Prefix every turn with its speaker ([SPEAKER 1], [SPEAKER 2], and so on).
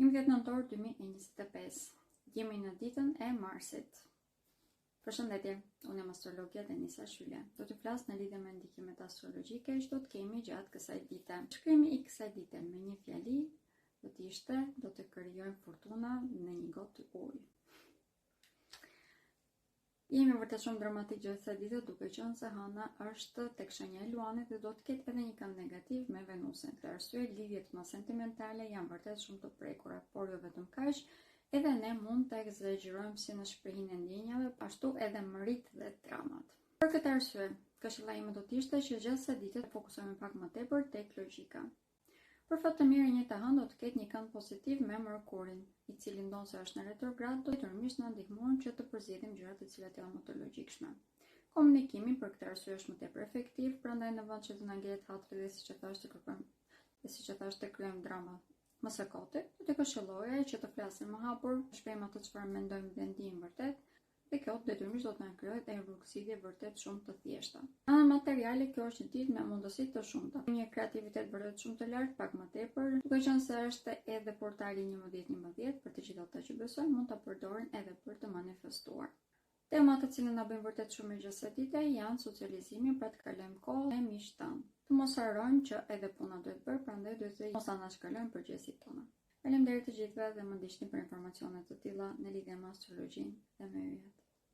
[SPEAKER 1] 11 nëntor 2025. Jemi në ditën e Marsit. Përshëndetje, unë jam astrologia Denisa Shyla. Do të flas në lidhje me ndikimet astrologjike që do të kemi gjatë kësaj dite. Shkrimi i kësaj dite me një fjali do të ishte do të krijojmë furtuna në një gotë ujë. Jemi vërtet shumë dramatik gjatë kësaj dite duke qenë se Hëna është tek shenja e Luanit dhe do të ketë edhe një kënd negativ me Venusin. Për arsye lidhjet më sentimentale janë vërtet shumë të prekura, por jo vetëm kaq, edhe ne mund të ekzagjerojmë si në shprehinë e ndjenjave, ashtu edhe mëritë dhe dramat. Për këtë arsye, këshilla ime do të ishte që gjatë kësaj dite të fokusohemi pak më tepër tek logjika. Për fat të mirë e njëjta hënë do të ketë një kënd pozitiv me Mërkurin, i cili ndonëse është në retrograd, do detyrimisht na ndihmon që të përzgjedhim gjërat të cilat janë më të logjikshme. Komunikimi për këtë arsye është më tepër efektiv, prandaj në vend që të na ngelet hatri dhe siç e thashë të kërkojmë dhe siç e thashë të krijojmë drama më së koti, do të këshilloja që të flasim më hapur, të shprehim atë çfarë mendojmë dhe ndiejmë vërtet, Dhe kjo detyrimisht do të na krijojë edhe rrugëzgjidhje vërtet shumë të thjeshta. Në anën materiale kjo është një ditë me mundësi të shumta. Një kreativitet vërtet shumë të lartë, pak më tepër, duke qenë se është edhe portali 11 11 për të gjithë ata që besojnë mund ta përdorin edhe për të manifestuar. Temat të cilat na bëjnë vërtet shumë mirë gjatë kësaj dite janë socializimi, pra të kalojmë kohë me miqtë tanë. Të mos harrojmë që edhe puna duhet bërë, prandaj duhet të mos anashkalojmë përgjegjësitë tona. Faleminderit të gjithëve dhe më ndiqni për informacione të tilla në lidhje me astrologjinë dhe me yjet.